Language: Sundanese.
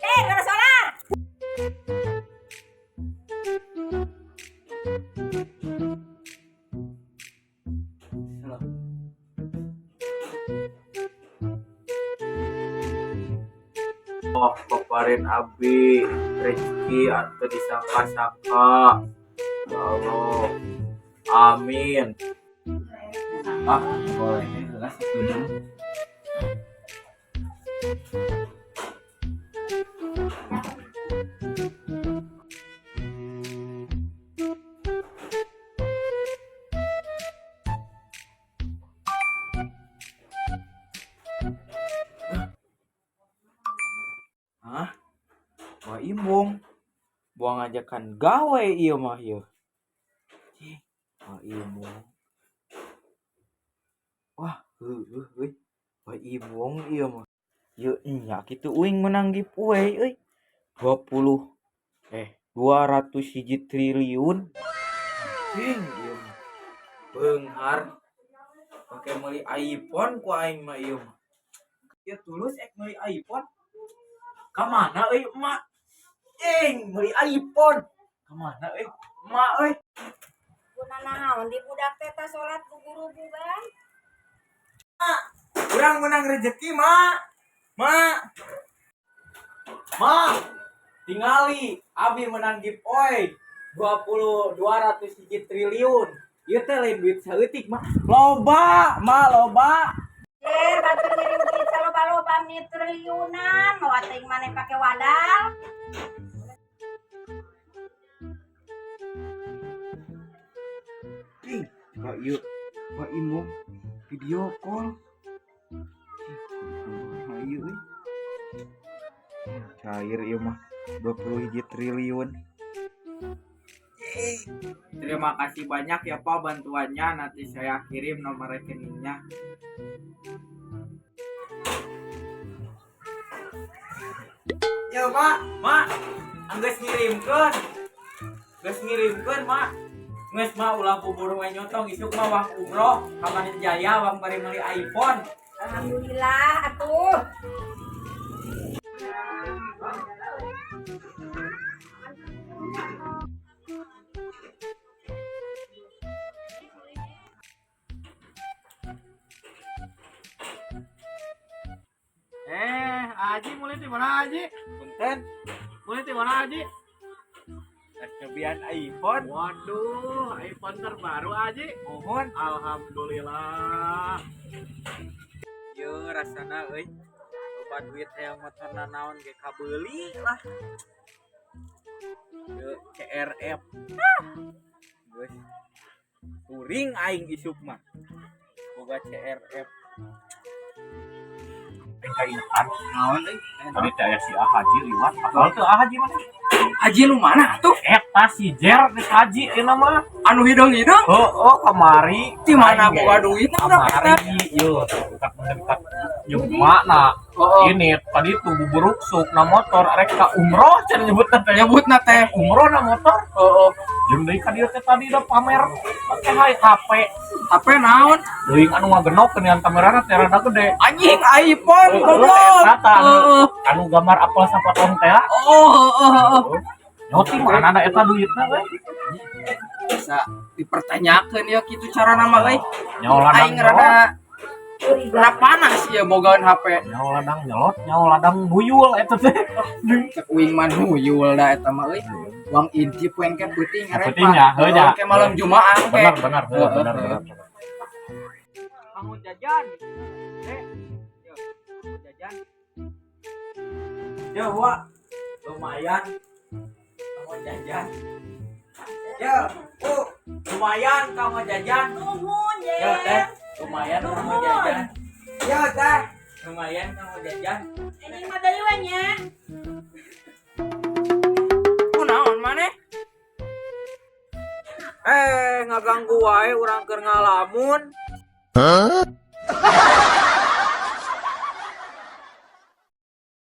Eh, udah sholat. Halo. Oh, paparin abi rezeki atau disangka-sangka. Ya Allah. Amin. Ah, boleh lah satu. Hah? Wah, imbung. Buang ajakan gawe ieu mah ieu. Cih, wah imbung. Wah, heueuh euy. Wah imbung ieu mah. Ieu nya kitu uing menang giveaway euy. 20 eh 201 triliun. Anjing ieu mah. Beunghar. Pake meuli iPhone ku aing mah ieu mah. Ieu tulus ek meuli iPhone. Ka mana euy emak? Cing, meuli iPhone. Ka mana euy? Emak euy. Guna naon di budak teh tah salat gugurubu kan? Urang menang rezeki, Mak. Mak. Mak. Tingali, abi menang giveaway 20 201 triliun. Ieu teh lain duit saeutik, Mak. Loba, Mak, loba. Eh, batur ngirim duit saloba-loba nih triliunan, mau teuing maneh pake wadal. Cing, coba ieu. Pak Imong video call. Cing, kumaha ieu euy? Cair ieu mah 21 triliun. Terima kasih banyak ya Pak bantuannya. Nanti saya kirim nomor rekeningnya. Ya Pak, Mak, anggeus ngirimkeun. Geus ngirimkeun, Mak. Geus mah ulah bubur we nyotong, isuk mah wang umroh ka Jaya wang bari meuli iPhone. Alhamdulillah atuh. Eh, Aji mulai di mana Aji? Punten, Mulai di mana Aji? geus nyobian iPhone. Waduh, iPhone terbaru Aji. Mohon. Alhamdulillah. Ye rasana euy. Loba duit hayang motor naon ge kabeuli lah. Ye CRF. Ah. Geus. Touring aing isuk mah. Boga CRF. Kaitan. Naon euy? Tadi teh aya si Haji liwat. Apal teu Haji mana? Haji nu mana tuh? Eta si Jer geus haji ieu mah. Anu hideung-hideung? Heeh, kamari. Di mana Aing boga ge. duit udah? Kamari ieu dekat dekat jeung makna. Oh, Ini tadi tuh bubur ruksuk na motor arek ka umroh cenah nyebutna teh. Nyebutna teh. Umroh na motor. Heeh. Jeung deui ka dieu teh tadi da pamer make HP. HP naon? Deui anu ngagenok keunian kamerana teh rada gede. Anjing iPhone Heeh, goblok. eta tah, anu, Heeh. anu gambar apel sapotong teh. Oh, heeh, heeh. Nyoti mana ada eta duitna we. Bisa dipertanyakan ya gitu cara nama euy. Nyawa ladang Aing rada rada panas ya bogaan HP. Nyawa ladang nyelot, nyawa ladang nuyul eta teh. Cek uing mah nuyul da eta mah euy. Wang intip we engke peuting Peuting ya, heuh nya. Engke malam Jumaah engke. Benar, benar, heuh, benar, benar. Kamu jajan. Eh, yo, kamu jajan. Ya, Wak. Lumayan. Kamu jajan. Ya, Bu. Lumayan kamu jajan. Nuhun, Ya, Teh. Jer. Lumayan kamu Nuhun. jajan. Ya, Teh. Lumayan kamu jajan. Ini mah deui we nya. Kunaon maneh? Eh, ngaganggu wae urang keur ngalamun.